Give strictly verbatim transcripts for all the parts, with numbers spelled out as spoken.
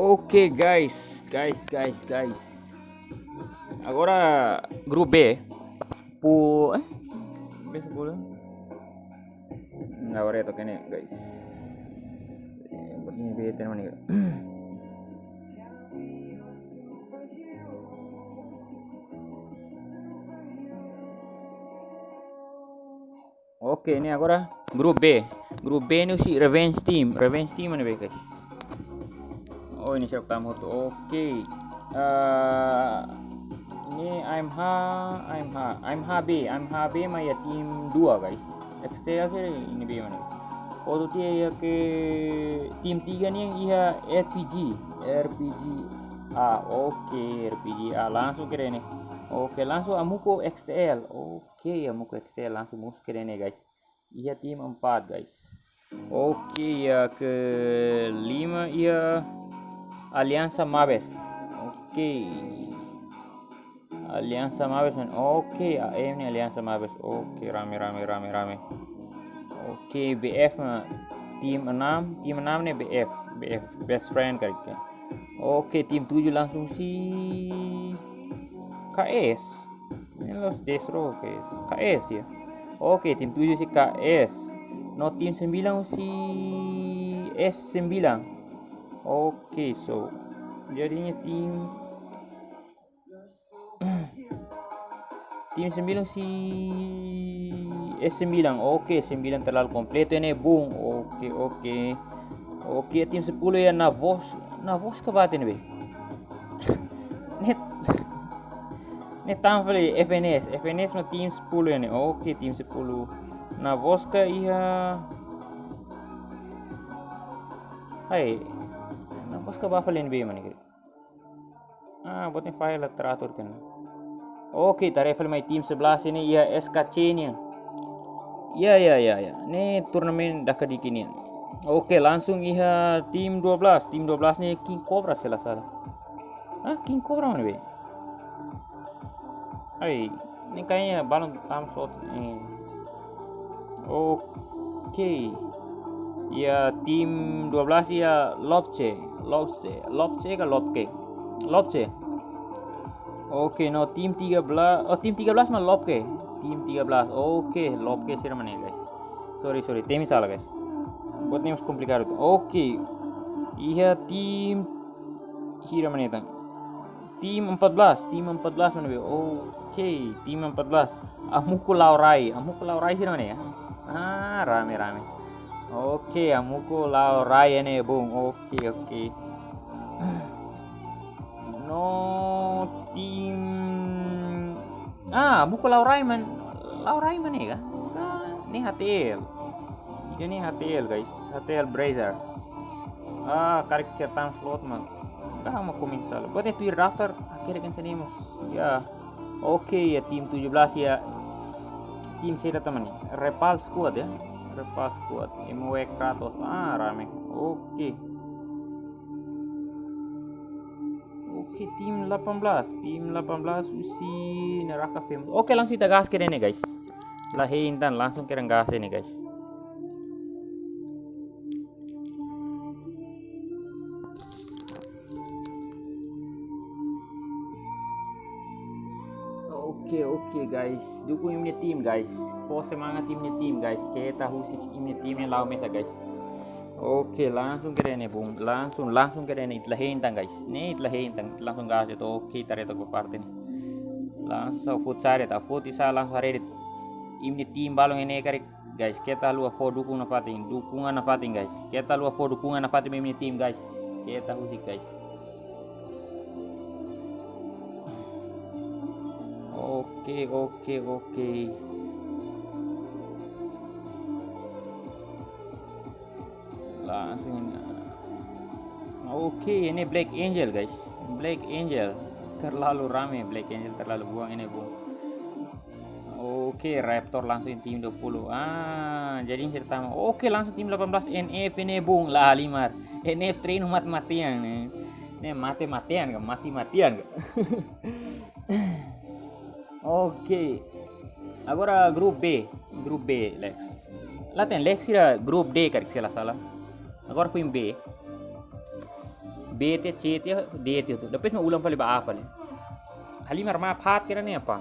Oke, guys, guys, guys, guys. Agora grupu B. Pu, eh? B sepuluh. Agora ita toka ne'e, guys. Eh, buat ne'e B tem mana? Oke, ne'e agora grupu B. Grupu B ne'e husi Revenge Team. Revenge Team mana be, guys? Oh, ne'e sira tama hotu. Oke. Eh, ne'e AMH, AMH, AMH B, AMH B mak iha tim dua, guys. X T L sira ne'e B mana. Hotu tiha iha ke tim tiga ne'e iha R P G, R P G A. Oke, R P G A langsung kedas ne'e. Oke, langsung Amuko X T L. Oke, Amuko X T L langsung mosu kedas ne'e, guys. Iha tim empat, guys. Oke, iha kelima iha Aliansa Mabes. Oke. Aliansa Mabes, man. Oke, A M ne'e Aliansa Mabes. Oke, rame, rame, rame, rame. Oke, B F, man. Tim enam, tim enam ne'e B F, B F, best friend karik. Oke, tim tujuh langsung husi K S. Ne'e la'ós Desro, K S. K S ya. Oke, tim tujuh husi K S. No tim sembilan husi S sembilan. Oke, so jadinya tim, tim sembilan husi S sembilan. Oke, sembilan terlalu komplit ne'e, bung. Oke, oke. Oke, tim sepuluh iha Navos, Navos ke batin be. Ne'e, ne'e tama fali F N S, F N S mak tim sepuluh ne'e. Oke, tim sepuluh. Navos ke iha. Hai, Navos ke ba fali ne'e be mana, guys? Ah, buat ne'e file teratur ten. Oke, ita haree fali mai tim sebelas ne'e iha S K C ne'e. Ya, ya, ya, ya. Ne'e turnamen daka diki nian. Oke, langsung iha tim dua belas. Tim dua belas ne'e King Cobra se la sala. Ah, King Cobra mana be? Ai, ne'e kayaknya balun tama slot. Eh. Oke. Iha tim dua belas iha Lopce, Lopce, Lopce ka Lopke? Lopce. Oke, no tim tiga belas. Oh, tim tiga belas mak Lopke. Tim tiga belas. Oke, Lopke sira mana, guys? Sorry, sorry, temi sala, guys. Buat ne'e komplikadu. Oke. Iha tim sira mana, tan? Tim empat belas, tim empat belas mana be? Oke, tim empat belas. Amuko Laurai, Amuko Laurai sira mana ya? Ah, rame, rame. Oke, Amuko Laurai ne'e, bung. Oke, oke. No tim, ah, Amuko Laurai mana, Laurai mana ya? Ka ne'e H T L. Ida ne'e H T L, guys. H T L Brazer. Ah, karik sertang slot mak. Dah mau komen sala. Buat ne'e tuir daftar, akhirnya kan sini mas. Ya. Oke, iha tim tujuh belas iha tim sira, teman, ne'e. Repal Squad ya. Repal Squad. M W Kratos. Ah, rame. Oke. Oke, tim delapan belas. Tim delapan belas husi Neraka Famous. Oke, langsung ita gas kedas ne'e, guys. La hein tan, langsung kedas gas ne'e, guys. Oke, oke, guys. Dukung imi-nia tim, guys. Fó semangat imi-nia tim, guys. Keta husik imi-nia tim ne'e la'o mesak, guys. Oke, langsung kedas ne'e, bung. Langsung, langsung kedas ne'e. Ita la hein tan, guys. Ne'e ita la hein tan. Langsung gas de'it. Oke, ita haree took ba parte ne'e. Langsung futsal de'it, futsal langsung haree de'it. Imi-nia tim balun ne'e karik, guys, keta haluha fó dukungan nafatin, dukungan nafatin, guys. Keta haluha fó dukungan nafatin ba imi-nia tim, guys. Keta husik, guys. Oke, oke, oke. Langsung. Oke, ini Black Angel, guys. Black Angel. Terlalu rame Black Angel, terlalu buang ini, bung. Oke, Raptor langsung tim dua puluh. Ah, jadi yang pertama. Oke, langsung tim delapan belas N F ini, bung. La halimar. N F treinu mati-matian ne'e. Ne'e mati-matian ka, mati-matian ka. Oke. Agora grupu B, grupu B, Lex. La iha Lex sira grupu D karik se la sala. Agora foin B. B tiha, C tiha, D tiha hotu. Depois mak ulang fali ba A fali. Halimar map hat kira ne'e apa?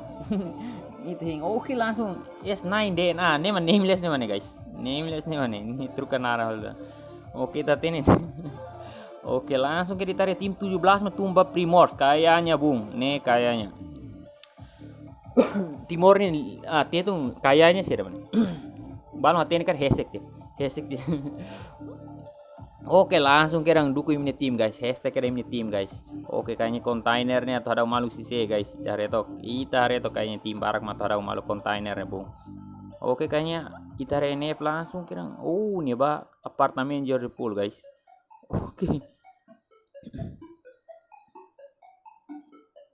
Ita hein. Oke, langsung S nine D N A. Ne'e mak nameless ne'e mak ne'e, guys. Nameless ne'e mak ne'e. Ne'e troka naran halo. Oke, ita hatene. Oke, langsung ke ita haree tim tujuh belas mak tun ba Primors. Kayaknya, bung. Ne'e kayaknya. Timor ne'e, ah, Tetun kayaknya sih ada mana. Balu hatene kan hashtag dia. Hashtag dia. Oke, langsung kedan dukung imi-nia tim, guys. Hashtag kedan imi-nia tim, guys. Oke, kayaknya kontainer ne'e atu hadau malu sise, guys. Ita haree tok. Ita haree tok kayaknya tim barak mak atu hadau malu kontainer ne'e, bung. Oke, kayaknya ita haree N F langsung kedan. Oh, ne'e ba apartemen George Pool, guys. Oke.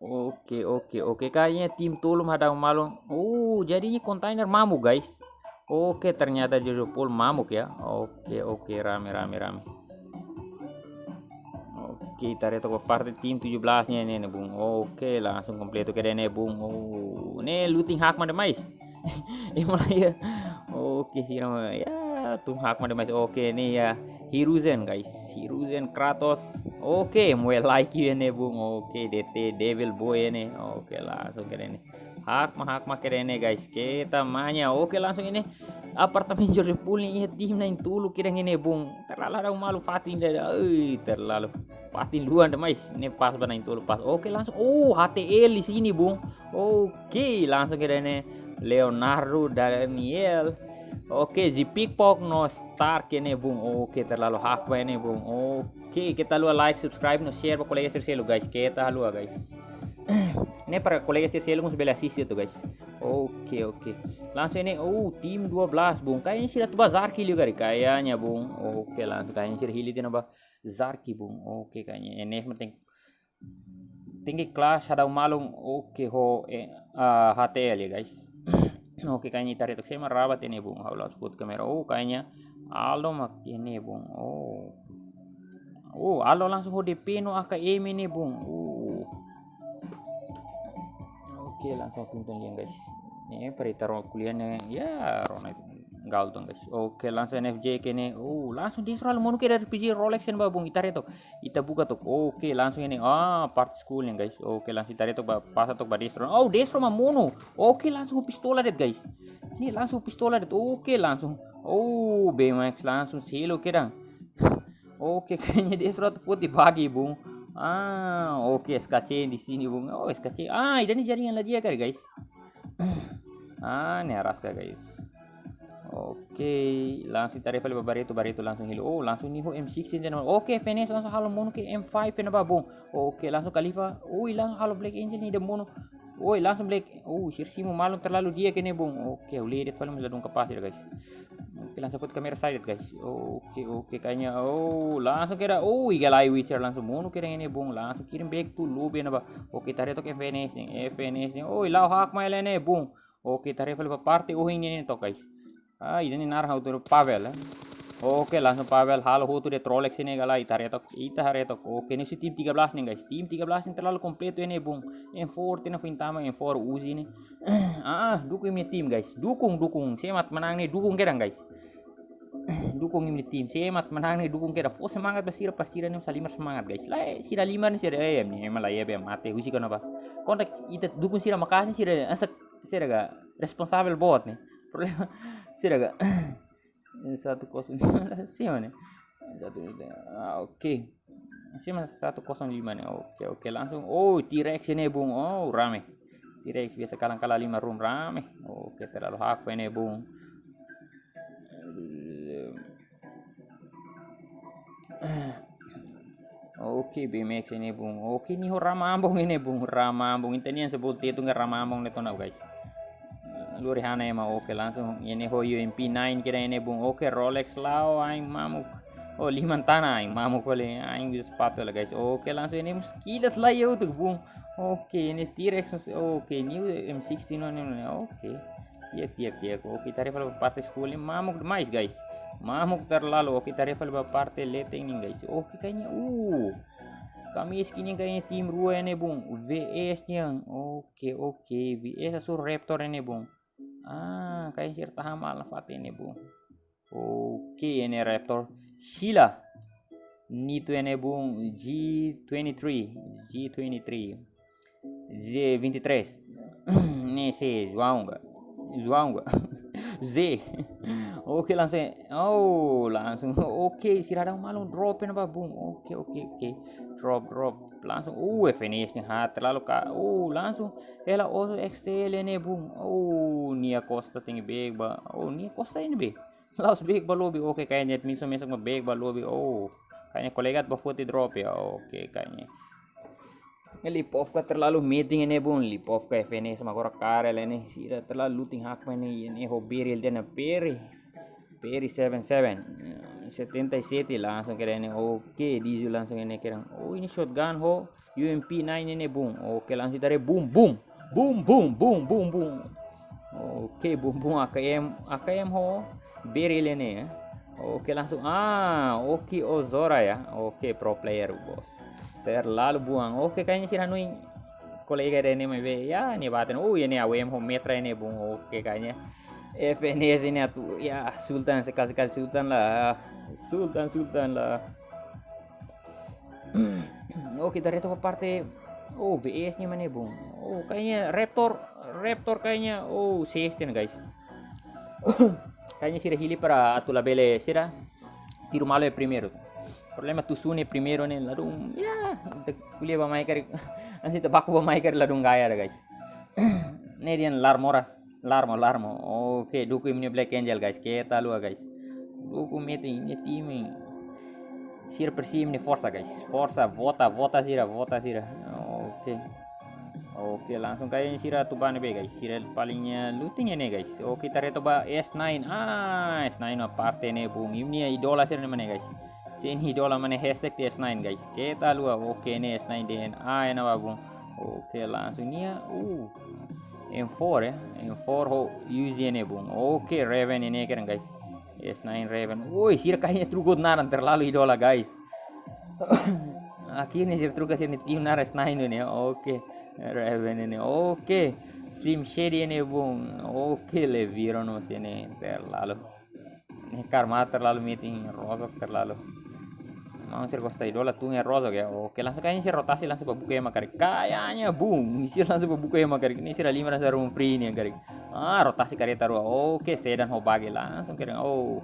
Oke, oke, oke. Kayaknya tim tolu mak hadau malu. Oh, jadinya kontainer mamuk, guys. Oke, ternyata George Pool mamuk ya. Oke, oke, rame, rame, rame. Oke, ita haree tok ba parte tim tujuh belas ne'e, ne'e, ne'e, bung. Oke, langsung kompletu kedan ne'e, bung. Oh, ne'e looting hakmaan demais. Ema ya. Oke, sira mak, ya, tun hakmaan demais. Oke, ne'e ya. Hiruzen, guys. Hiruzen, Kratos. Oke, Moe Laiki ne'e, bung. Oke, D T, Devil Boy ne'e. Oke, langsung kedan ne'e. Hakmaan, hakmaan kedan ne'e, guys. Keta manya. Oke, langsung ne'e. Apartemen George Pool ne'e iha tim na'in-tolu kedan ne'e, bung. Terlalu hadau malu fatin ida. Ui, terlalu. Fatin luan demais. Ne'e pas ba na'in-tolu pas. Oke, langsung. Oh, H T L di sini, bung. Oke, langsung kedan ne'e. Leonardo, Daniel. Oke, Zi Pickpock no Stark ne'e, bung. Oke, terlalu hakmaan ne'e, bung. Oke, keta haluha like, subscribe no share ba kolega sira seluk, guys. Keta haluha, guys. Ne'e para kolega sira seluk mós bele asiste tok, guys. Oke, oke. Langsung ne'e, oh, tim dua belas, bung. Kayaknya sira atu ba Zarki liu kari, kayaknya, bung. Oke, langsung kayaknya sira hili tiha ona ba Zarki, bung. Oke, kayaknya N F mak tenke, tenke kelas hadau malu. Oke, ho, eh, ah, H T L ya, guys. Oke, kayaknya ita haree tok, sé mak raba tiha ne'e, bung. Ha'u la suporta kamera. Oh, kayaknya Aldo mak tiha ne'e, bung. Oh. Oh, Aldo langsung ho D P no A K M ne'e, bung. Oh. Oke, langsung tonton lian, guys. Ne'e para ita rona ko'alia ne'e, ya, rona itu. Galton, guys. Oke, langsung N F J ke ne'e. Oh, langsung Desro halo monu kedan R P G Rolex ne'ebá, bung. Ita haree tok. Ita buka tok. Oke, langsung ne'e. Ah, part school ne'e, guys. Oke, langsung ita haree tok ba, pasa tok ba Desro. Oh, Desro mak monu. Oke, langsung pistola de'it, guys. Ne'e langsung pistola de'it. Oke, langsung. Oh, B M X langsung selo kedan. Oke, kayaknya Desro atu foti bagi, bung. Ah, oke, S K C di sini, bung. Oh, S K C. Ah, ida-ne'e jaringan la di'ak kari, guys. Ah, ne'e araska, guys. Oke, langsung ita haree fali ba Barreto, Barreto langsung hili. Oh, langsung Niho M sixteen dan. Oke, F N S langsung halo monu ke M five ne'ebá, bung. Oke, langsung Khalifa. Ui, langsung halo Black Angel ne'e ida monu. Ui, langsung Black. Oh, sira simu malu terlalu di'ak ne'e, bung. Oke, ha'u lee de'it fali, mas ladún kapás ida, guys. Oke, langsung foti kamera side, guys. Oke, oke, kayaknya. Oh, langsung kedan. Oh, iha lai Witcher langsung monu kedan ne'e, bung. Langsung kirim back to lobby ne'ebá. Oke, ita haree tok F N S ne'e, F N S ne'e. Oh, la'o hakmaan hela ne'e, bung. Oke, ita haree fali ba parte ohin ne'e tok, guys. Ah, ida-ne'e naran ha'u atu Pavel, eh. Oke, langsung Pavel halo hotu de'it Rolex ne'e ka lae, ita haree tok, ita haree tok. Oke, ne'e husi tim tiga belas ne'e, guys. Tim tiga belas ne'e terlalu kompletu ne'e, bung. M four tiha ona foin tama, M four Uzi ne'e. Ah, dukung imi-nia tim, guys. Dukung, dukung. Sé mak manán ne'e dukung kedan, guys. Dukung imi-nia tim. Sé mak manán ne'e dukung kedan. Fó semangat ba sira, para sira ne'e halimar semangat, guys. Lae, sira halimar ne'e sira, eh, ne'e ema lae, be mate. Husik ona ba. Kontak ita dukung sira maka'as ne'e sira, asa sira ka responsavel boot ne'e. Problema sira ka satu kosong lima, sé mak ne'e? Satu, ah, oke. Sé mak satu kosong lima ne'e? Oke, oke, langsung. Oh, T-Rex ne'e, bung. Oh, rame. T-Rex biasa kalan-kalan lima room, rame. Oke, terlalu hakmaan ne'e, bung. Oke, B M X ne'e, bung. Oke, Niho rame ambong ne'e, bung. Rame ambong. Ita-nian sebut itu nggak rame ambong ne'e tona, guys. Lori hana ema, oke, langsung ne'e ho U M P nine kedan ne'e, bung. Oke, Rolex la'o, aing mamuk. Oh, liman tanah, aing mamuk fali, aing bisa sepatu lah, guys. Oke, langsung ne'e mós kilat lae tok, bung. Oke, ne'e T-Rex, oke, ne'e M sixteen ne'e, ne'e, oke. Di'ak, di'ak, di'ak. Oke, ita haree fali ba parte school ne'e mamuk demais, guys. Mamuk terlalu. Oke, ita haree fali ba parte leten ne'e, guys. Oke, kayaknya, uh. Kami skin ne'e kayaknya tim rua ne'e, bung. V S ne'e. Oke, oke. V S atu Raptor ne'e, bung. Ah, kayaknya sira tahan malu nafatin ne'e, bung. Oke, ne'e Raptor. Sila. Nito ne'e bun, G twenty-three, G twenty-three, Z vinte e três. Ne'e se João ga. João ga. Z. Oke, langsung. Oh, langsung. Oke, sira dau malu drop ne'ebá bun. Oke, oke, oke. Drop, drop. Langsung. Uh, F N S ne'e haat terlalu ka. Uh, langsung. Hela oso X T L ne'e bun. Oh, nia Costa tenke bek ba. Oh, nia Costa ne'ebé. La'ós bek ba lobby. Oke, kayaknya admin so mesak ba bek ba lobby. Oh, kayaknya kolega ba foti drop ya. Oke, kayaknya. Lipovka terlalu meeting ne'e bun. Lipovka F N S mak agora karel ne'e. Sira terlalu looting hakmain ne'e. Ne'e ho Beryl dehan Perry. Perry seven seven. Eh, setenta e sete langsung kira ne'e. Oke, Dizu langsung ne'e kira. Oh, ini shotgun ho U M P nine ne'e bun. Oke, langsung tarik bum, bum. Bum, bum, bum, bum, bum. Oke, bum, bum, A K M, A K M ho. Beryl ne'e, ya. Oke, langsung. Ah, oke, Ozora, ya. Oke, pro player, bos. Terlalu buang. Oke, kayaknya sira hanoin kolega dehan ne'e maibé. Ya, ne'e baten. Oh, ya, ne'e A W M ho metra ne'e bun. Oke, kayaknya. F N S ne'e atu. Ya, Sultan sekali-sekali Sultan lah. Sultan, Sultan lah. Oke, ita reta ba parte. Oh, V S ne'e mana bun. Oh, kayaknya Raptor, Raptor kayaknya. Oh, sixteen, guys. Kayaknya sira hili para atu labele sira tiru malu iha primeiru. Problema tusun iha primeiru ne'e ladún, ya, ita ko'alia ba mai karik, ansi ita baku ba mai karik ladún gaya ida, guys. Ne'e dehan Larmoras, Larmo, Larmo. Oke, duku imi-nia Black Angel, guys. Keta haluha, guys. Duku metin imi-nia time. Sira presiza imi-nia forsa, guys. Forsa, vota, vota sira, vota sira. Oke. Oke, langsung kayaknya sira atu ba ne'ebé, guys. Sira paling, eh, looting ne'e, guys. Oke, ita reta ba S nine. Ah, S nine mak parte ne'e bun. Imi-nia idola sira ne'e mana, guys. Sira-nia idola mana, hashtag S nine, guys. Keta haluha. Oke, ne'e S nine D N A ne'ebá bun. Oke, langsung nia. Uh. M four, ya. M four ho Uzi ne'e bun. Oke, Raven ne'e keren, guys. S nine Raven. Woi, sira kayaknya troka naran, terlalu idola, guys. Akhirnya sira troka sira-nia tim naran S nine ne'e. Oke. Raven ne'e. Oke. Slim Shady ne'e bun. Oke, Leviro no sini terlalu. Ne'e karma terlalu metin, rosok terlalu. Maun sira gosta idola tun iha rosok, ya. Oke, langsung kayaknya sira rotasi langsung ba buka ema karik. Kayaknya bun, sira langsung ba buka ema karik. Ne'e sira lima rasa room free ne'e karik. Ah, rotasi kareta rua. Oke, sedan ho bagi langsung kira. Oh.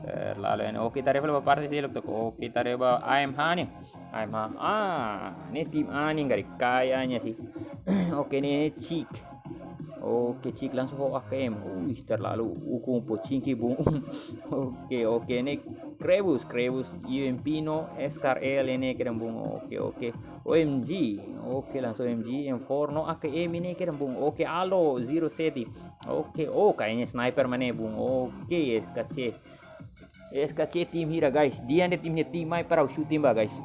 Terlalu ne'e. Oke, ita reta ba parte seluk tok. Oke, ita reta ba A M H ne'e. A M H. Ah, ne'e tim A ne'e karik. Kayaknya sih. Oke, ne'e Chick. Oke, Chick langsung ho A K M. Wih, terlalu ukun pochinki bun. Oke, oke, ne'e Krebus, Krebus, U M P no S K R L ne'e keren bun. Oke, oke. O M G. Oke, langsung O M G, M four no A K M ne'e keren bun. Oke, Alo, zero seti. Oke, oh, kayaknya sniper mana bun. Oke, S K C. S K C tim hira, guys. Dehan de'it imi-nia tim mai para shooting ba, guys.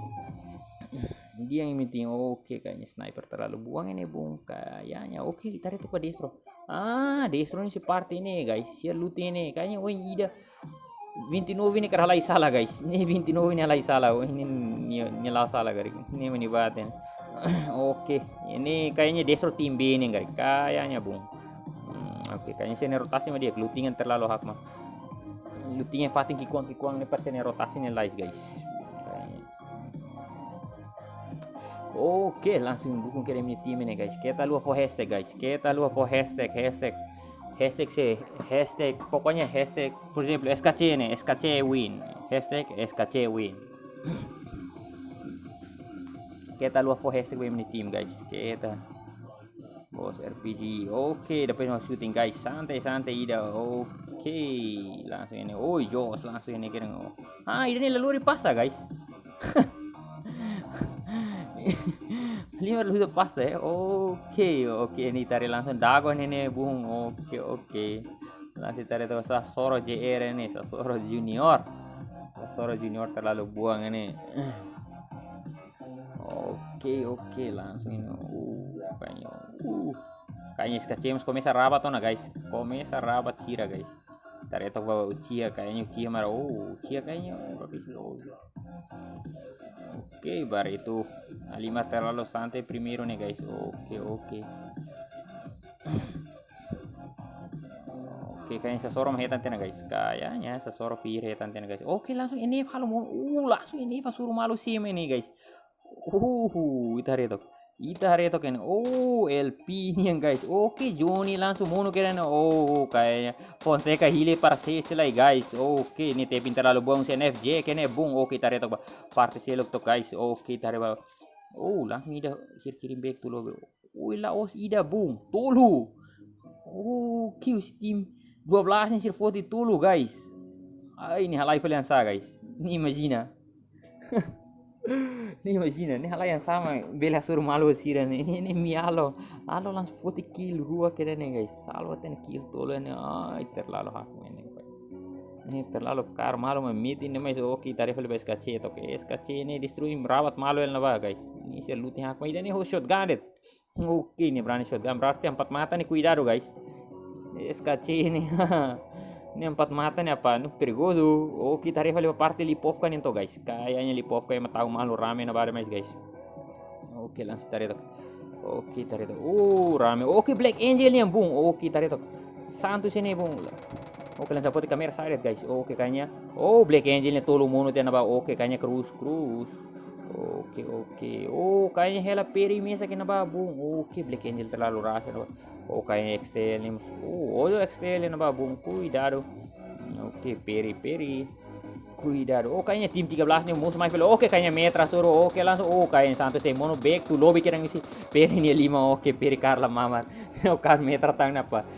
Dehan imi-nia tim. Oke, kayaknya sniper terlalu buang ne'e bun. Kayaknya, oke, ita reta ba Destro. Ah, Destro ne'e seperti ne'e, guys. Sira looting ne'e. Kayaknya, oh, ida. Vinte e nove ne'e karik halai sala, guys. Ne'e vinte e nove ne'e halai sala. Oh, ne'e, ne'e, ne'e la'o sala, guys. Ne'e meni baten. Oke, ne'e kayaknya Destro tim B ne'e, guys. Kayaknya bun. Hmm, oke, kayaknya sira-nia rotasi mak di'ak, looting terlalu hakmain. Looting fatin ki'ikoan-ki'ikoan ne'e para sira-nia rotasi ne'e lais, guys. Oke, langsung dukun kira imi-nia tim ne'e, guys. Keta haluha fó hashtag, guys. Keta haluha fó hashtag, hashtag. Hashtag se, hashtag, pokoknya hashtag, por exemplo, S K C ne'e, S K C win. Hashtag S K C win. Keta haluha fó hashtag ba imi-nia tim, guys. Keta. Bos R P G. Oke, depois mau shooting, guys. Santai, santai ida. Oke, langsung ne'e. Oh, jos, langsung ne'e keren. Oh. Ah, ida ne'e la lori pasta, guys. Lima la lori pasta, ya. Oke, oke, ne'e tarik langsung dago ne'e, ne'e bun. Oke, oke. Langsung tarik tu Sasoro J R ne'e, Sasoro Junior. Sasoro Junior terlalu buang ne'e. Oke, oke, langsung ne'e. Uh, kayaknya. Uh. Kayaknya S K C mós komesa rabat ona, guys. Komesa rabat sira, guys. Tarik tok ba Uchiha, kayaknya Uchiha mara. Oh, Uchiha kayaknya, oh, bagus, oh. Oke, baru itu. Lima terlalu santai primeiru ne'e, guys. Oke, oke. Oke, kayaknya Sasoro mak hetan tiha ona, guys. Kayaknya Sasoro pir hetan tiha ona, guys. Oke, langsung N F halo monu. Uh, langsung N F hasoru malu sima ne'e, guys. Uh, ita haree took. Ita haree took ne'e. Oh, L P nian, guys. Oke, Johnny langsung monu kedas ne'e. Oh, kayaknya Fonseca hili para sesi lai, guys. Oke, ne'e tebin terlalu bom si N F J kene bung. Oke, ita haree took ba parte seluk took, guys. Oke, ita haree ba. Oh, langsung ida sira kirim back to lobby. Oi, la'ós ida bung. Tolu. Oh, kiu si tim dua belas ne'e sira foti tolu, guys. Ai, ne'e halai fali hanesan, guys. Ne'e imajina. Ne'e imajina, ne'e halai hanesan mak bele hasoru malu sira ne'e. Ne'e, ne'e Mialo. Mialo langsung foti kill rua kedas ne'e, guys. Salva tiha ona kill tolu ne'e. Ai, terlalu haku ne'e, guys. Ne'e terlalu kar malu mak miti ne'e, mas oke, ita haree fali ba S K C took. S K C ne'e destrui rawat malu hela ne'ebá, guys. Ne'e sira lutin haku, ida ne'e ho shotgun de'it. Oke, ne'e berani shotgun. Berarti empat mata ne'e kuidadu, guys. S K C ne'e. Ne'e empat mata ne'e apa? Ne'e perigozu. Oke, ita haree fali ba parte Lipovka nian took, guys. Kayaknya Lipovka ema tau malu rame ne'ebá demais, guys. Oke, langsung ita haree took. Oke, ita haree took. Uh, rame. Oke, Black Angel nian bung. Oke, ita haree took. Santos ne'e bung. Oke, langsung foti kamera sa'e de'it, guys. Oke, kayaknya. Oh, Black Angel ne'e tolu monu tiha ona ba. Oke, kayaknya Cruz, Cruz. Oke, oke. Oh, kayaknya hela Peri mesak iha ne'ebá bung. Oke, Black Angel terlalu ras iha ne'ebá. Oh, kayaknya X T L ne'e. Oh, Ojo X T L iha ne'ebá bung. Kuidadu. Oke, Peri, Peri. Kuidadu. Oh, kayaknya tim tiga belas ne'e mosu mai fali. Oke, kayaknya Metra hasoru. Oke, langsung. Oh, kayaknya Santos sei monu back to lobby kedas ne'e, si Peri nia liman. Oke, Peri kar la mamar. Oh, kar Metra tang ne'e apa?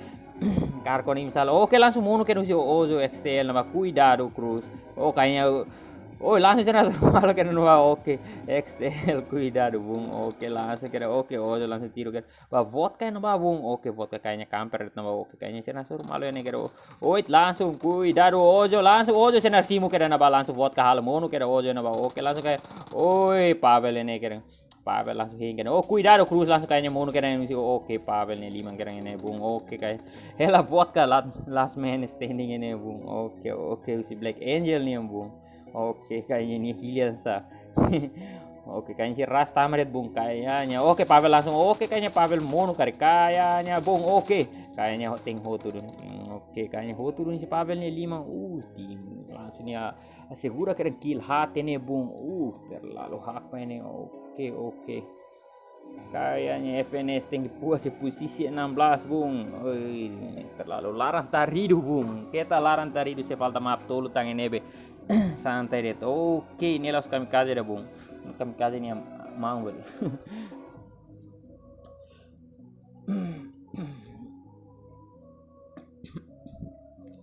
Kar kone misal. Oke, langsung monu kedas ne'e, si Ojo X T L ne'ebá. Kuidadu, Cruz. Oh, kayaknya. Oh, langsung sira hasoru malu kedas ne'ebá. Oke, X T L, kuidadu bung. Oke, langsung kedas. Oke, Ojo langsung tiru kedas ba Vodka iha ne'ebá bung. Oke, Vodka kayaknya kamper iha ne'ebá. Oke, kayaknya sira hasoru malu iha ne'e kedas. Oi, langsung kuidadu Ojo, langsung Ojo sira simu kedas iha ne'ebá, langsung Vodka halo monu kedas Ojo iha ne'ebá. Oke, langsung kayak, oi, Pavel iha ne'e kedas. Pavel langsung hein kedas. Oh, kuidadu Cruz langsung kayaknya monu kedas ne'e, si. Oke, Pavel nia liman kedas iha ne'e bung. Oke, kayak hela Vodka la-, last man standing iha ne'e bung. Oke, oke, si Black Angel nian bung. Oke, kayaknya nia hili hanesan. Oke, kayaknya si Ras tama de'it bung kayaknya. Oke, Pavel langsung. Oke, kayaknya Pavel monu karik kayaknya bung. Oke, kayaknya ho-, tenke hotu duni. Hmm, oke, kayaknya hotu duni si Pavel nia liman. Uh, tim langsung nia asegura kedas kill haat iha ne'e bung. Uh, terlalu haat main ne'e. Oke, oke. Kayaknya F N S tenke puas iha pozisi enam belas bung. Oi, terlalu laran taridu bung. Keta laran taridu, sei falta map tolu tan iha ne'ebé. Santai de'it. Oke, ne'e la'ós kamikaze ida bung. Kamikaze nia maun beli.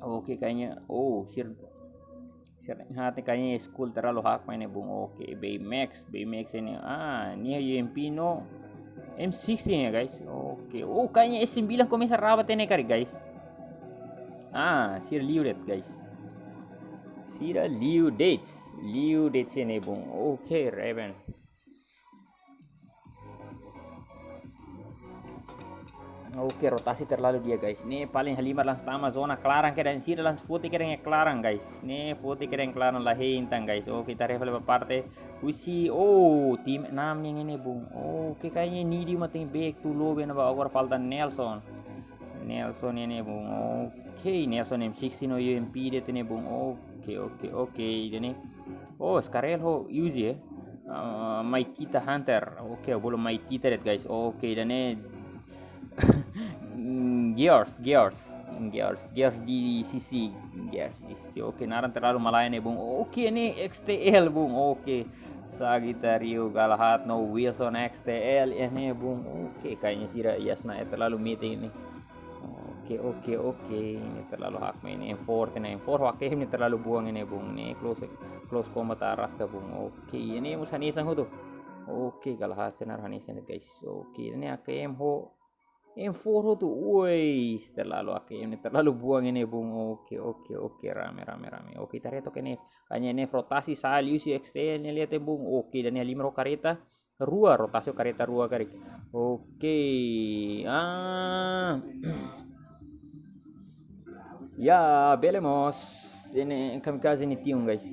Oke, kayaknya. Oh, sir. Sira haat ne'e kayaknya school terlalu haat main ne'e bung. Oke, Baymax, Baymax ne'e. Ah, nia U M P no M sixteen ya, guys. Oke. Oh, kayaknya S sembilan komesa rawat iha ne'e karik, guys. Ah, sira liu de'it, guys. Sira liu de'it. Liu de'it iha ne'e bung. Oke, Raven. Oke, rotasi terlalu di'ak, guys. Ne'e paling halimar langsung tama zona klaran kedas, sira langsung foti kedas iha klaran, guys. Ne'e foti kedas iha klaran, la hein tan, guys. Oke, ita haree fali ba parte husi, oh, tim enam nian iha ne'e bung. Oke, kayaknya Nidi mak tenke back to lobby iha ne'ebá, agora falta Nelson. Nelson iha ne'e bung. Oke, Nelson M sixteen no U M P de'it iha ne'e bung. Oke, oke, oke. Ida ne'e. Oh, Scarel ho Uzi, eh. Ah, Maikita Hunter. Oke, bolu Maikita de'it, guys. Oke, ida ne'e. Mm, Gears, Gears. Gears, Gears di sisi. Gears di sisi. Oke, naran terlalu malae ne'e bung. Oke, ne'e X T L bung. Oke. Sagittario Galahad no Wilson X T L iha ne'e bung. Oke, kayaknya sira ias na terlalu meeting ne'e. Oke, oke, oke. Ne'e terlalu haat main ne'e. M four, ne'e M four, oke, ne'e terlalu buang iha ne'e bung. Ne'e close, close combat araska bung. Oke, ne'e mós hanesan hotu. Oke, Galahad sira hanesan ne'e, guys. Oke, ne'e A K M ho M four hotu. Woi, terlalu A K M ne'e terlalu buang iha ne'e bung. Oke, oke, oke, rame, rame, rame. Oke, ita haree took iha ne'e. Kayaknya ne'e rotasi sa'e liu si X T L ne'e, lihat iha ne'e bung. Oke, ida ne'e halimar ho kareta rua, rotasi kareta rua karik. Oke. Ah. Ya, bele mós. Ne'e kamikaze nia tiun, guys.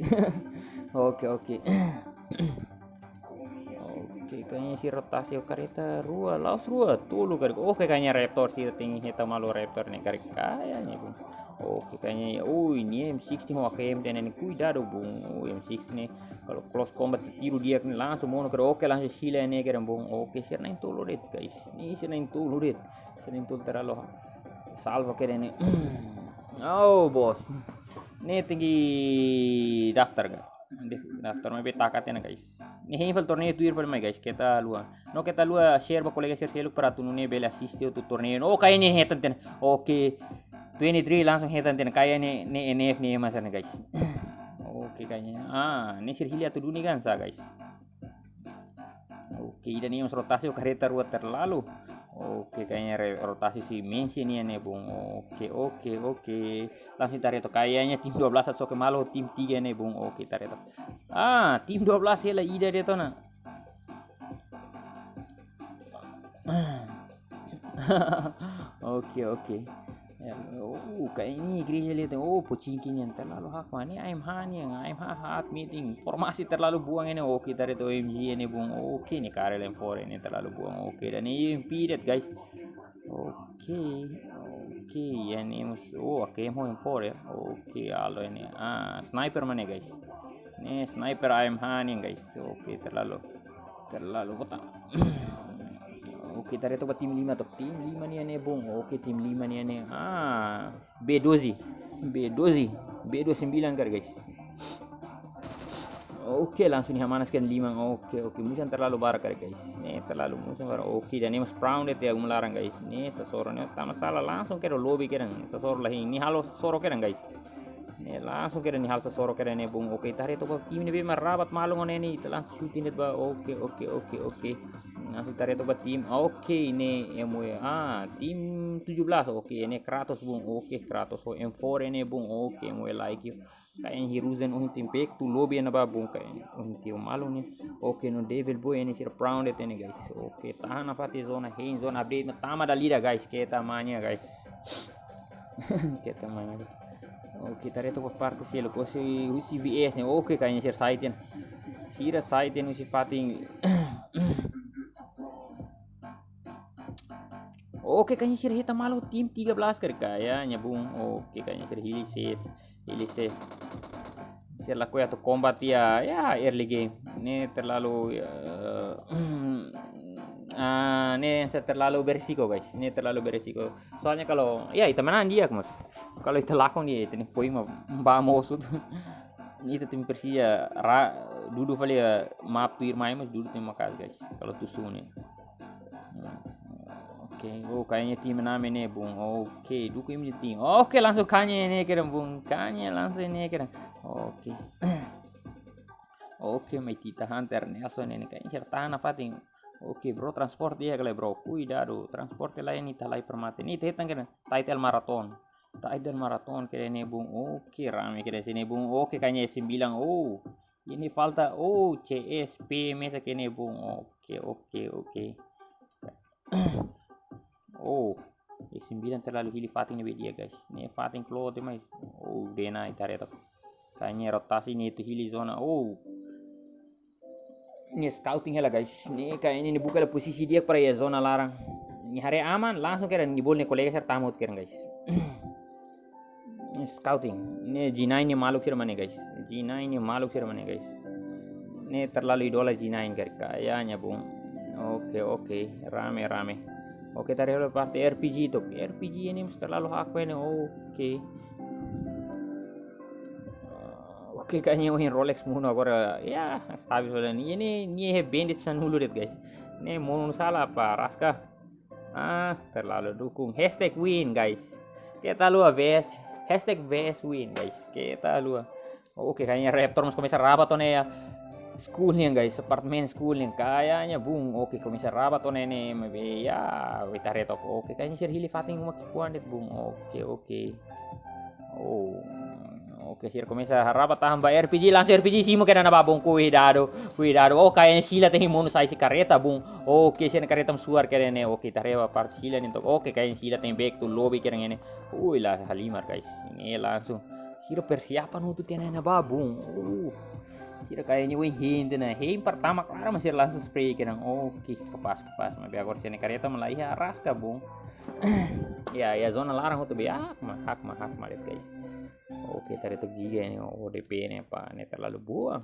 Oke, oke. Oke, kayaknya sira rotasi kareta rua, la'ós rua, tolu karik. Oke, kayaknya Raptor sira tenke hetan malu Raptor ne'e karik. Kayaknya bung. Oke, kayaknya, ui, ne'e M sixteen ho A K M tiha ona ne'e, kuidadu bung. Ui, M sixteen ne'e, kalau close combat tiru di'ak ne'e langsung monu kedas, oke, langsung sila ne'e kedas bung. Oke, sira na'in-tolu de'it, guys. Ne'e sira na'in-tolu de'it. Sira na'in-tolu terlalu salvo kedas ne'e. Oh, bos. Ne'e tenke daftar, guys. Deh, daftar mai be taka tiha ona, guys. Ne'e hein fali torneiu tuir fali mai, guys. Keta haluha. No keta haluha share ba kolega sira seluk para atu nune'e bele asiste hotu torneiu. Oh, kayaknya hetan tiha ona. Oke. Twenty-three langsung hetan tiha ona. Kayaknya ne'e, ne'e N F ne'e masa ne'e, guys. Oke, kayaknya. Ah, ne'e sira hili atu duni kan sa, guys. Oke, ida-ne'e mós rotasi ho kareta rua terlalu. Oke, kayaknya re-, rotasi si mention nian ne'e bung. Oke, oke, oke. Langsung ita haree took, kayaknya tim dua belas atu soke malu tim tiga ne'e bung. Oke, ita haree took. Ah, tim dua belas hela ida de'it ona. Oke, oke. Ya, oh, kayaknya igreja lihat, oh, Pochinki nian terlalu hak mani, A M H nian, A M H hak meeting, formasi terlalu buang ne'e, oke, ita haree took O M G ne'e bung, oke, ne'e Karel M four ne'e terlalu buang, oke, dan ne'e U M P de'it, guys. Oke, oke, ya ne'e mós, oh, A K M ho M four ya, oke, alo ne'e, ah, sniper mana, guys? Ne'e sniper A M H nian, guys. Oke, terlalu, terlalu botak. Oke, ita haree took ba tim lima took. Tim lima nian ne'e bung. Oke, tim lima nian ne'e. Ah, B doze. B doze. B dua sembilan karik, guys. Oke, langsung nia hamanas kedas lima. Oke, oke. Musuh terlalu barak karik, guys. Ne'e terlalu musuh barak. Oke, dan ne'e mós Brown de'it ya, uma laran, guys. Ne'e sasoro ne'e tama sala langsung kedas lobby kedas. Sasoro la hein. Nia halo sasoro kedas, guys. Ne'e langsung kedas nia halo sasoro kedas ne'e bung. Oke, ita haree took ba tim ne'ebé mak rabat malu ne'e, ita langsung shooting de'it ba. Oke, oke, oke, oke. Langsung ita haree took ba tim. Oke, ne'e M W. Ah, tim tujuh belas. Oke, ne'e Kratos bung. Oke, Kratos ho M four ne'e bung. Oke, M W like you. Kayaknya Hiruzen ohin tem back to lobby ona ba bung, kayaknya ohin tiru malu ne'e. Oke, no Devil Boy ne'e sira Brown de'it ne'e, guys. Oke, tahan nafatin zona, hein zona update mak tama dala ida, guys. Keta mania, guys. Keta mania. Oke, ita haree took ba parte seluk, oke, husi V S ne'e. Oke, kayaknya sira sai tiha ona. Sira sai tiha ona husi fatin. Oke, kayaknya sira hetan malu tim tiga belas karik, kayaknya bung. Oke, kayaknya sira hili ses. Hili ses. Sira lakohi atu combat ya, ya early game. Ne'e terlalu, ya, ah, ne'e sira terlalu berisiko, guys. Ne'e terlalu berisiko. Soalnya kalau, ya, ita menang di'ak, mas. Kalau ita lakon di'ak, ita ne'e foin mak ba mosu. Ita tenke presiza ra-, dudu fali ya, map tuirmai, mas dudu tenke maka'as, guys. Kalau tusu ne'e. Oke, oh, kayaknya tim enam ne'e bung. Oke, dukung imi tim. Oke, langsung Kanye ne'e kedas bung. Kanye langsung ne'e kedas. Oke. Oke, mai ita Hunter Nelson ne'e, kayaknya sira tahan nafatin. Oke, bro, transport di'ak lai, bro. Kuidadu, transport lai ne'e ita halai para mate. Ne'e ita hetan kedas title marathon. Title marathon kedas ne'e bung. Oke, rame kedas ne'e bung. Oke, kayaknya S sembilan. Oh, ini falta. Oh, C S P mesa kedas ne'e bung. Oke, oke, oke. Oh, S sembilan terlalu hili fatin ne'ebé di'ak, guys. Ne'e fatin klot mai. Oh, dena ita haree took. Kayaknya rotasi ne'e atu hili zona. Oh. Ne'e scouting hela, guys. Ne'e kayaknya ne'e buka hela posisi di'ak para iha zona laran. Nia haree aman, langsung kedas nia bolu nia kolega sira tama hotu kedas, guys. Ne'e scouting. Ne'e G nine nia maluk sira mak ne'e, guys. G nine nia maluk sira mak ne'e, guys. Ne'e terlalu idola G nine karik, kayaknya bung. Oke, oke. Rame, rame. Oke, ita haree parte R P G took. R P G ne'e mós terlalu hak ne'e. Oke. Oke, kayaknya ohin Rolex monu agora, ya, stabil fali. Ne'e, ne'e, ne'e bandit sanulu de'it, guys. Ne'e monu sala apa, Raska? Ah, terlalu dukung. Hashtag win, guys. Keta haluha V S, hashtag V S win, guys. Keta haluha. Oke, kayaknya Raptor mós komesa rabat ona iha school nian, guys, apartment school nian. Kayaknya bung. Oke, komesa rabat ona ne'e, maibé ya, ita haree took. Oke, kayaknya sira hili fatin uma ki'ikoan de'it bung. Oke, oke. Oh. Oke, sira komesa rabat tahan ba R P G, langsung R P G simu kedas ona ba bung, kuidadu, kuidadu. Oh, kayaknya sira tenke monu sai husi kareta bung. Oke, sira kareta mós suar kedas ne'e. Oke, ita haree ba parte sira ne'e took. Oke, kayaknya sira tenke back to lobby kedas ne'e. Ui, la halimar, guys. Ne'e langsung sira persiapan hotu tiha ona ba bung. Uh. Sira kayaknya weh hein tiha ona. Hein pertama klaru, mas sira langsung spray kedas. Oke, kapás, kapás. Maibé agora sira-nia kareta mak la iha, Raska bung. Ya, ya, zona laran hotu be hakma, hakma, hakma de'it, guys. Oke, ita haree took giga ne'e, O D P ne'e, apa, ne'e terlalu buang.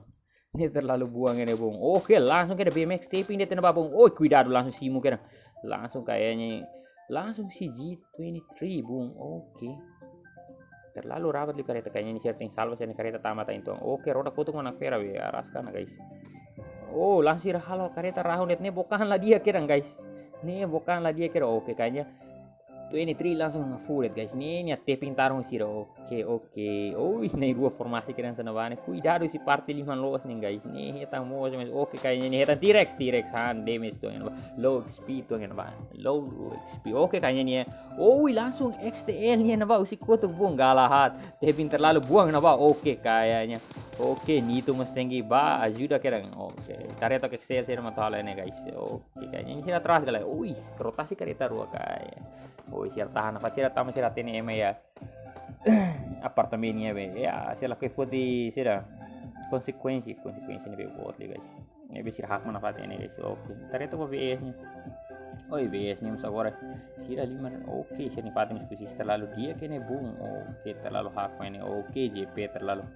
Ne'e terlalu buang ne'e, bung. Oke, langsung kedas B M X tapping de'it ne'ebá, bung. Oi, kuidadu, langsung simu kedas. Langsung kayaknya, langsung si G twenty-three, bung. Oke. Terlalu rapat liu kareta, kayaknya ne'e sira tenke salva sira-nia kareta tama tan entaun. Oke, roda kotuk mak nakfera be, araska ona, guys. Oh, langsung sira halo kareta rahun de'it, ne'e bokan la di'ak kedas, guys. Ne'e bokan la di'ak kedas. Oke, kayaknya twenty-three langsung hafu de'it, guys. Ne'e nia tapping tarung sira. Oke, oke. Oi, na'in-rua formasi kedas hanesan ne'ebá ne'e. Kuidadu husi parte liman loos ne'e, guys. Ne'e hetan moos, mas oke, kayaknya ne'e hetan T-Rex, T-Rex han damage tuan ne'ebá. Low X P tuan ne'ebá. Low X P. Oke, kayaknya ne'e. Oi, langsung X T L ne'e ne'ebá husi kotuk, bung, galahat. Tapping terlalu buang ne'ebá. Oke, kayaknya. Oke, Nito mós tenke bá ajuda kedas. Oke, ita haree took X T L sira mak atu halo ne'e, guys. Oke, kayaknya ne'e sira atrás, galera. Ui, rotasi kareta rua, kayak. Ui, sira tahan, apa sira tama sira hatene ema iha apartamentu nian be. Ya, sira lakohi foti sira. Konsekuensi, konsekuensi ne'ebé boot liu, guys. Ne'ebé sira hakma nafatin ne'e, guys. Oke, ita haree took B S ne'e. Oi, B S ne'e mós agora. Sira lima ne'e. Oke, sira-nia fatin mós posisi terlalu di'ak ne'e, bung. Oke, terlalu hakma ne'e. Oke, J P terlalu.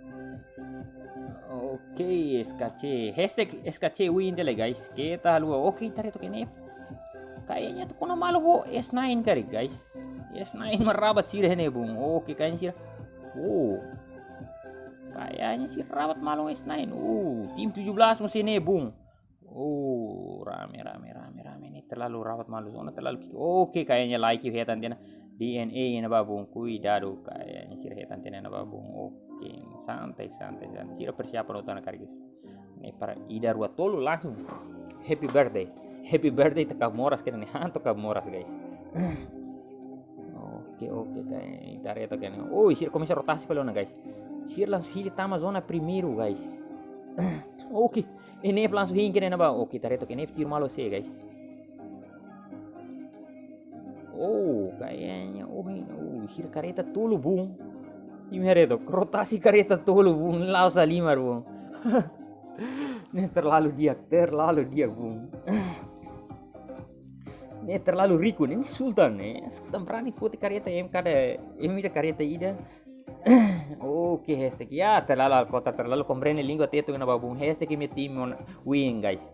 Oke, S K C. Hashtag S K C win tiha lai, guys. Keta haluha. Oke, ita haree took ne'e. Kayaknya atu kona malu ho S nine karik, guys. S nine mak rabat sira iha ne'e, bung. Oke, kayaknya sira. Oh. Kayaknya sira rabat malu S nine. Uh, tim tujuh belas mós iha ne'e, bung. Oh, rame, rame, rame, rame. Ne'e terlalu rapat malu. Zona terlalu ki'ik. Oke, kayaknya Laiki hetan tiha ona. D N A ne'ebá, bung. Kuidadu, kayaknya sira hetan tiha ona ne'ebá, bung. Oke, santai, santai, santai. Sira persiapan hotu ona karik, guys. Ne'e para ida, rua, tolu langsung. Happy birthday. Happy birthday took moras kedas ne'e. Han took moras, guys. Oke, oke, kayaknya ita haree took ne'e. Oh, sira komesa rotasi fali ona, guys. Sira langsung hili tama zona primeiru, guys. Oke, N F langsung hengke ne'ebá. Oke, ita haree took N F tiru malu sé, guys. Oh, kayaknya, oh, ini, oh, sira kareta tolu, bung. Imi haree took, rotasi kareta tolu, bung, la'ós halimar, bung. Ne'e terlalu di'ak, terlalu di'ak, bung. Ne'e terlalu riku, ne'e Sultan, ne'e. Sultan berani foti kareta, ema kada, ema ida kareta ida. Oke, hashtag. Ya, terlalu alkotar, terlalu komprende língua Tetun ne'ebá, bung. Hashtag imi-nia tim win, guys.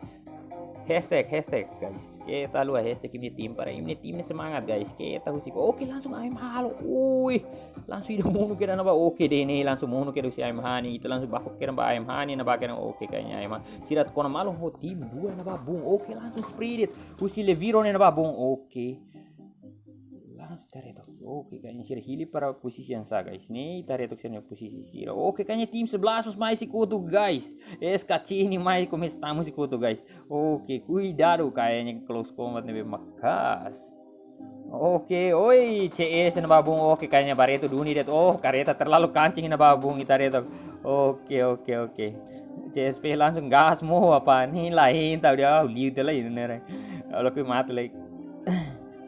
Hashtag, hashtag, guys. Keta haluha hashtag imi-nia tim para imi-nia tim ne'e semangat, guys. Keta husik. Oke, langsung A M H halo. Ui, langsung ida monu kedas ne'ebá. Oke, D N A langsung monu kedas husi A M H ne'e. Ita langsung baku kedas ba A M H ne'e, ne'ebá kedas. Oke, kayaknya A M H. Sira atu kona malu ho tim dua ne'ebá, bung. Oke, langsung spread it. Husi Leviro ne'e ne'ebá, bung. Oke. Langsung ita haree took. Oke, kayaknya sira hili para posisi yang sah, guys. Ne'e ita haree took sira-nia posisi sira. Oke, kayaknya tim sebelas mós mai husi kotuk, guys. S K C ne'e mai komesa tama husi kotuk, guys. Oke, kuidadu, kayaknya close combat ne'ebé maka'as. Oke, oi, C S ne'ebá, bung. Oke, kayaknya Barreto duni de'it. Oh, kareta terlalu kancing ne'ebá, bung. Ita haree took. Oke, oke, oke. C S P langsung gas mo apa ne'e, lain tahu dia, oh, liu tiha lai ne'e. Kalau kui mati lai.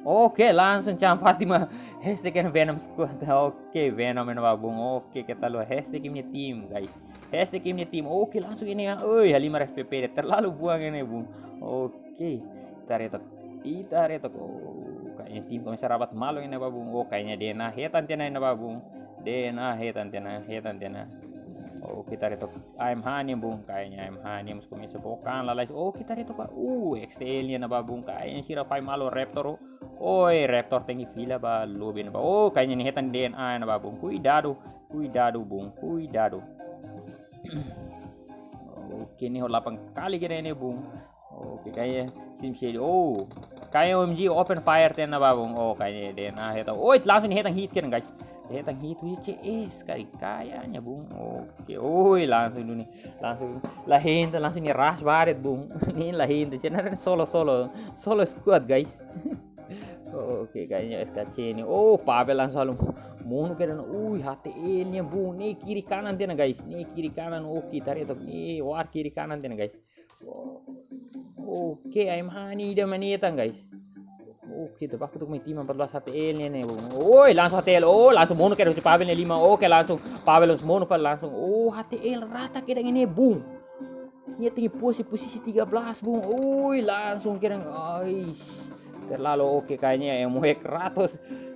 Oke, langsung Cam Fatima. Hashtag ne'e Venom Squad. Oke, Venom ne'ebá, bung. Oke, keta haluha hashtag imi-nia tim, guys. Hashtag imi-nia tim. Oke, langsung ini ya. Oi, halimar F P P de'it. Terlalu buang ne'e, bung. Oke. Ita haree took. Ita haree took. Oh, kayaknya tim komesa rapat malu ne'ebá, bung. Oh, kayaknya D N A hetan tiha ona ne'ebá, bung. D N A hetan tiha ona, hetan tiha ona. Oke, ita haree took. A M H ne'e, bung. Kayaknya A M H ne'e mós komesa bokan lalais. Oke, ita haree took. Uh, X T L ne'e ne'ebá, bung. Kayaknya sira fahe malu Raptor. Oi, Raptor tenke fila ba lobby ne'ebá. Oh, kayaknya ne'e hetan D N A ne'ebá, bung. Kuidadu, kuidadu, bung. Kuidadu. Oke, ne'e ho delapan kali kedas ne'e, bung. Oke, kayaknya sim shade. Oh, kayak O M G open fire tiha ona ne'ebá, bung. Oh, kayaknya D N A hetan. Oh, langsung hetan hit kedas, guys. Hetan hit husi C S, karik, kayaknya, bung. Oke, oi, langsung duni. Langsung la henta, langsung ne'e ras ba de'it, bung. Ne'e la henta, cina solo, solo. Solo squad, guys. Oke, kayaknya S K C ne'e. Oh, Pavel langsung halo monu kedas. Ui, H T L ne'e, bung. Ne'e kiri kanan tiha ona, guys. Ne'e kiri kanan. Oke, ita haree took. Ne'e war kiri kanan tiha ona, guys. Oke, A M H ne'e ida mak ne'e hetan, guys. Oke, ita baku took mai tim empat belas H T L ne'e, ne'e, bung. Oi, langsung H T L. Oh, langsung monu kedas husi Pavel nia lima. Oke, langsung Pavel langsung monu fali langsung. Oh, H T L rata kedas ne'e, bung. Nia tenke posisi, posisi tiga belas, bung. Oi, langsung kedas. Ais. Terlalu oke, kayaknya M O X ratus.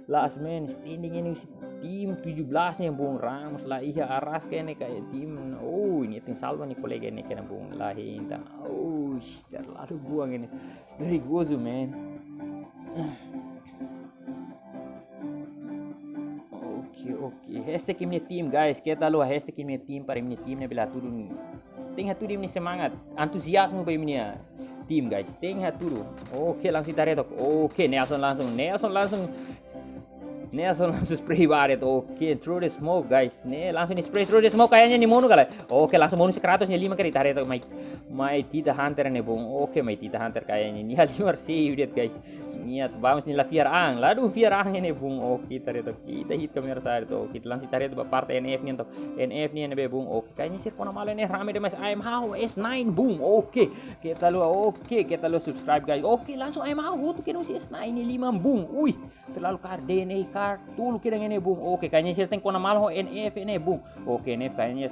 Last man standing ne'e husi tim tujuh belas ne'e, bung. Ramos la iha, arraska ne'e kayak tim. Oh, nia tenke salva nia kolega ne'e kena, bung. La iha entaun. Oh, sh, terlalu buang ne'e. Perigozu, man. Oke, oke. Hashtag imi-nia tim, guys. Keta haluha hashtag imi-nia tim para imi-nia tim ne'e bele hatudu. Tenke hatudu imi-nia semangat, antuziazmu ba imi-nia tim, guys. Tenke hatudu. Oke, langsung ita haree took. Oke, Nelson langsung, Nelson langsung. Nelson langsung spray ba de'it. Oke, throw the smoke, guys. Ne'e langsung nia spray, throw the smoke, kayaknya nia monu ka lae. Oke, langsung monu husi kratos nia liman karik, ita haree took, mai, mai Tita Hunter ne'e, bung. Oke, mai Tita Hunter kayaknya nia halimar save de'it, guys. Nia atu ba, mas nia la fiar an. La dún fiar an ne'e, bung. Oke, ita haree took. Ita hit kamera sa'e took. Ita langsung ita haree took ba parte N F nian took. N F nian ne'ebé, bung. Oke, kayaknya sira kona malu ne'e, rame demais. I am How S nine, bung. Oke, keta haluha. Oke, keta haluha subscribe, guys. Oke, langsung I am How hotu kedas husi S nine nia liman, bung. Ui, terlalu kaer D N A, kaer tolu kedas ne'e, bung. Oke, kayaknya sira tenke kona malu ho N F ne'e, bung. Oke, N F kayaknya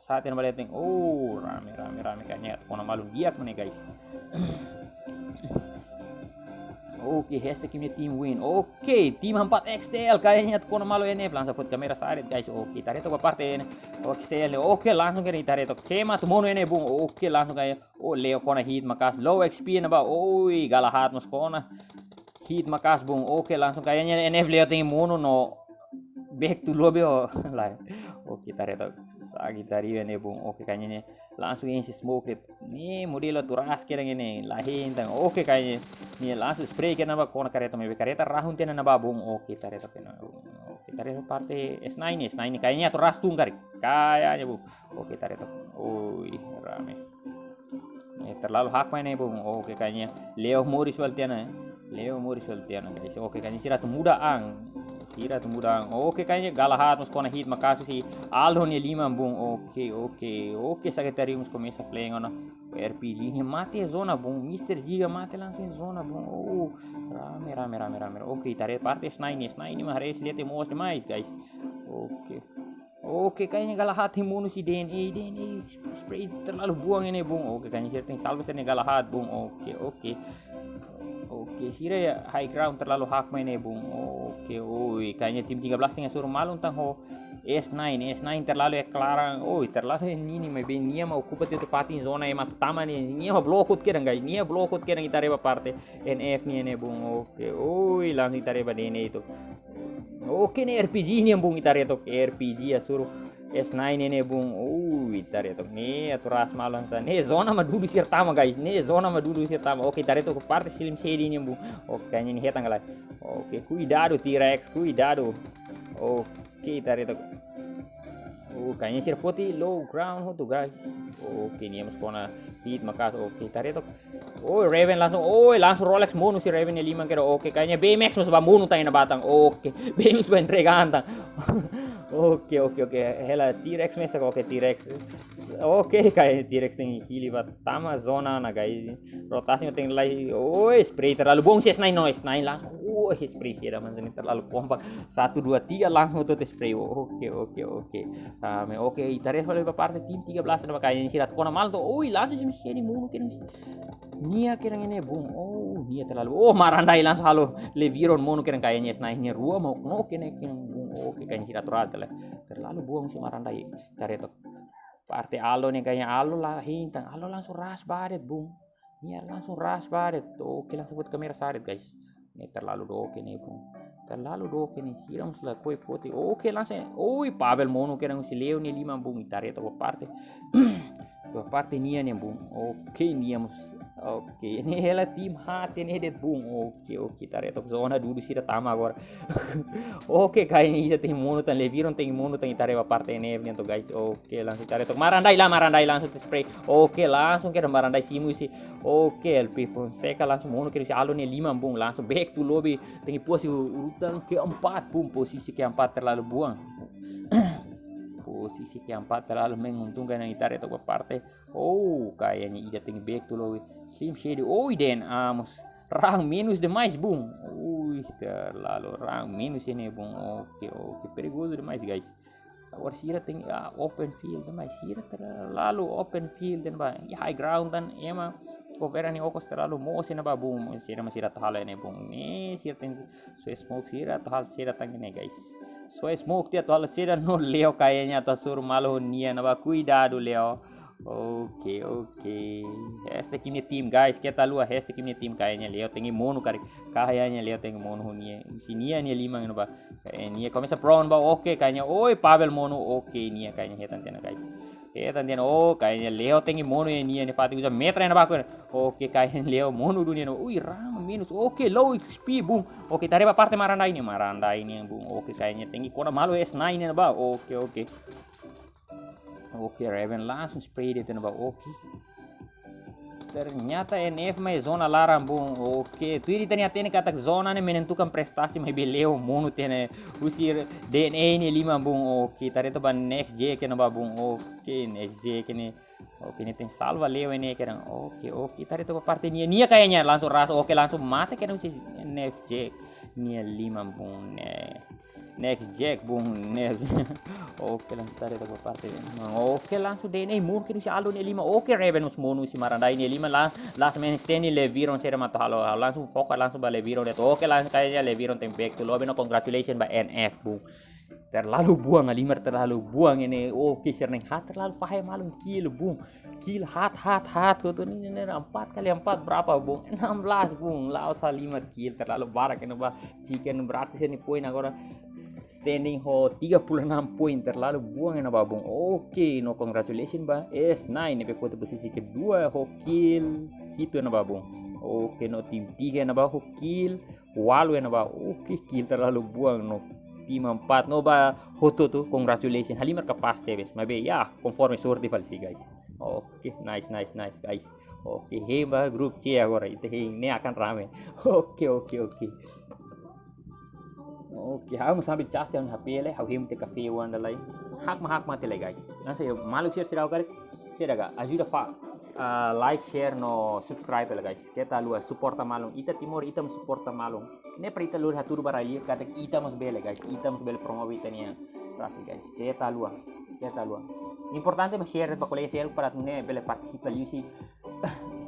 sa'e tiha ona ba de'it. Oh, rame, rame, rame. Kayaknya atu kona malu di'ak mak ne'e, guys. Oke, hashtag imi-nia tim win. Oke, tim empat X T L kayaknya atu kona malu N F. Langsung foti kamera sa'e de'it, guys. Oke, ita haree took ba parte ne'e. Oke, X T L ne'e. Oke, langsung kedas ita haree took. Cema atu monu ne'e, bung. Oke, langsung kayak, oh, Leo kona hit maka'as. Low X P ne'ebá. Oi, Galahad mós kona hit maka'as, bung. Oke, langsung kayaknya N F Leo tenke monu no back to lobby, oh. Lae. Oke, ita haree took. Sagitario ne'e, bung. Oke, kayaknya ne'e langsung isi smoke de'it. Ne'e modelu atu ras kedas ne'e, la iha entaun. Oke, kayaknya nia langsung spray kedas ne'ebá, kona kareta, maibé kareta rahun tiha ona ne'ebá, bung. Oke, ita haree took kena. Oke, ita haree parte S nine, S nine kayaknya atu ras tun karik. Kayaknya, bung. Oke, ita haree took. Ui, rame. Eh, terlalu hak mai ne'e, bung. Oke, kayaknya Leo moris fali tiha ona. Leo moris fali tiha ona, guys. Oke, kayaknya sira atu muda an. Sira atu muda an. Oke, kayaknya Galahad mós kona hit maka'as husi Aldo nia liman, bung. Oke, oke. Oke, Sagitarius komesa flank ona. R P G ne'e mate zona, bung. Mister Giga mate langsung zona, bung. Oh, rame, rame, rame, rame. Oke, ita haree parte S nine, S nine mak haree sila te mos demais, guys. Oke. Oke, kayaknya Galahad monu husi D N A, D N A spray terlalu buang ne'e, bung. Oke, kayaknya sira tenke salva sira-nia Galahad, bung. Oke, oke. Oke, sira iha high ground terlalu hak mai ne'e, bung. Oke, oi, kayaknya tim tiga belas tenke hasoru malu tan ho S nine, S nine terlalu iha klaran. Oi, terlalu iha ninin, maibé nia mak okupa tiha ona fatin zona, ema atu tama ne'e. Nia mak block hotu kedas, guys. Nia block hotu kedas, ita haree ba parte N F nian ne'e, bung. Oke, oi, langsung ita haree ba D N A took. Oke, ne'e R P G nian, bung, ita haree took. R P G hasoru S nine ne'e, bung. Ui, ita haree took. Ne'e atu ras malu hanesan. Ne'e zona mak dudu sira tama, guys. Ne'e zona mak dudu sira tama. Oke, ita haree took parte Slim Shady nian, bung. Oke, kayaknya nia hetan ka lae. Oke, kuidadu T-Rex, kuidadu. Oke, ita haree took. Oh, kayaknya sira foti low ground hotu, guys. Oke, nia mós kona hit maka'as. Oke, ita haree took. Oh, Raven langsung, oh, langsung Rolex monu husi Raven nia liman kedas. Oke, kayaknya Baymax mós ba monu tan iha ne'ebá tan. Oke, Baymax ba entrega an tan. Oke, oke, oke. Hela T-Rex mesak, oke, T-Rex. Oke, kayaknya T-Rex tenke hili ba tama zona ona, guys. Rotasi mak tenke lai. Oh, spray terlalu buang husi S nine, no, S nine langsung. Oh, spray sira, man, ini terlalu kompak. Satu, dua, tiga, langsung hotu spray. Oke, oke, oke. Rame. Oke, ita haree fali ba parte tim tiga belas ne'ebá, kayaknya sira atu kona malu took. Oi, langsung Slim Shady monu kedas. Nia kedas ne'e, bung. Oh, nia terlalu. Oh, Marandai langsung halo Leviron monu kedas, kayaknya S nine nia rua mak no kedas ne'e, bung. Oke, kayaknya sira atu ras ka lae. Terlalu buang husi Marandai. Ita haree took. Parte Aldo ne'e, kayaknya Aldo la iha entaun. Aldo langsung ras ba de'it, bung. Nia langsung ras ba de'it. Oke, langsung foti kamera sa'e de'it, guys. Ne'e terlalu dook ne'e, bung. Terlalu dook ne'e, sira mós lakohi foti. Oke, langsung. Oi, Pavel monu kedas husi Leo nia liman, bung. Ita haree took ba parte. Ba parte nian ne'e, bung. Oke, nia mós. Oke, ne'e hela tim haat ne'e de'it, bung. Oke, oke, ita haree took zona dudu sira tama agora. Oke, kayaknya ida tenke monu tan, Leviron tenke monu tan, ita haree ba parte N F nian took, guys. Oke, langsung ita haree took Marandai lae, Marandai langsung spray. Oke, langsung kedas Marandai simu husi. Oke, L P Fonseca langsung monu kedas husi Aldo nia liman, bung, langsung back to lobby. Tenke posisi urutan keempat, bung, posisi keempat terlalu buang. Posisi keempat terlalu menguntungkan, ita haree took ba parte. Oh, kayaknya ida tenke back to lobby. Slim Shady, oi, D N A mós. Rang minus demais, bung. Ui, terlalu rang minus ne'e, bung. Oke, oke, perigozu demais, guys. Agora sira tenke, ah, open field demais. Sira terlalu open field ne'ebá. Iha high ground tan, ema Bovera nia okos terlalu moos iha ne'ebá bun, sira mak sira atu halo iha ne'e bun. Ne'e sira tenke, so smoke sira atu halo sira tan iha ne'e, guys. So smoke tiha atu halo sira no Leo kayaknya atu hasoru malu ho nia ne'ebá, kuidadu Leo. Oke, oke. Hashtag imi-nia tim, guys. Keta haluha hashtag imi-nia tim, kayaknya Leo tenke monu karik. Kayaknya Leo tenke monu ho nia. Se nia, nia liman ne'ebá. Eh, nia komesa brown ba. Oke, kayaknya. Oi, Pavel monu. Oke, nia kayaknya hetan tiha ona, guys. Hetan tiha ona. Oh, kayaknya Leo tenke monu iha nia, nia fatin uza metra iha ne'ebá agora. Oke, kayaknya Leo monu duni iha ne'ebá. Ui, rama minus. Oke, low X P, bung. Oke, tareba parte Marandai nia. Marandai nia, bung. Oke, kayaknya tenke kona malu S nine iha ne'ebá. Oke, oke. Oke, Raven langsung spray de'it iha ne'ebá. Oke. Ternyata N F mai zona laran, bung. Oke, tuir ita-nia hatene katak zona ne'e menentukan prestasi, maibé Leo monu tiha ona husi D N A nia liman, bung. Oke, ita haree to'ok ba Next Jack iha ne'ebá, bung. Oke, Next Jack ne'e. Oke, nia tenke salva Leo ne'e kedan. Oke, oke, ita haree to'ok ba parte nia. Nia kayaknya langsung ras. Oke, langsung mate kedan husi Next Jack nia liman, bung, ne'e. Next Jack, bung, ne'e. Oke, langsung ita haree to'ok ba parte. Oke, langsung D N A monu kedan husi Aldo nia liman. Oke, Raven mós monu husi Marandai nia liman, la, last man standing Leviron sira mak atu halo. Langsung foka langsung ba Leviron de'it. Oke, langsung kayaknya Leviron tenke back to lobby no, congratulations ba N F, bung. Terlalu buang, halimar terlalu buang ne'e. Oke, sira na'in haat terlalu fahe malu kill, bung. Kill haat, haat, haat. Koto ne'e, ne'e, ne'e, empat kali empat berapa, bung? Enam belas, bung. La'ós halimar kill, terlalu barak iha ne'ebá. Chicken berarti sini poin agora standing ho tiga puluh enam poin, terlalu buang iha ne'ebá, bung. Oke, no, congratulations ba S nine ne'ebé kota posisi kedua ho kill hitu iha ne'ebá, bung. Oke, no, tim tiga iha ne'ebá ho kill ualu iha ne'ebá. Oke, kill terlalu buang no. Tim empat no ba hotu-hotu, congratulations. Halimar kapás tebes. Maibé ya, konforme sorte fali sih, guys. Oke, nice, nice, nice, guys. Oke, hein ba grup C agora. Ita hein, ne'e akan rame. Oke, oke, oke. Oke, ha'u mós sambil cas ha'u-nia H P lai, ha'u hein tiha kafé oan lai. Hakmatek, hakmatek lai, guys. Hanesan maluk sira, sira karik, sira ka ajuda fa, ah, like, share no subscribe lai, guys. Keta haluha suporta malu. Ita Timor, ita mós suporta malu. Ne'e para ita lori hatudu ba rai-liur katak ita mós bele, guys. Ita mós bele promove ita-nia rasi, guys. Keta haluha, keta haluha. Importante mak share ba kolega seluk para atu nune'e bele partisipa liuhusi,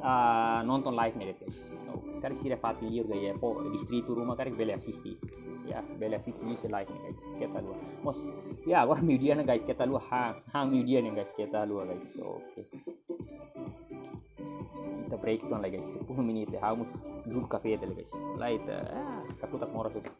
ah, nonton live ne'e de'it, guys. No, karik sira fatin liur ka iha fó distritu ruma karik bele asiste. Ya, bele asiste liuhusi live ne'e, guys. Keta haluha. Mós, ya, agora meiudia ona, guys. Keta haluha han, han meiudia ona, guys. Keta haluha, guys. Oke. Ita break tan lai, guys. Sepuluh menit, ha'u mós dudu kafé tan lai, guys. Lai ita, ah, kakutak moras hotu.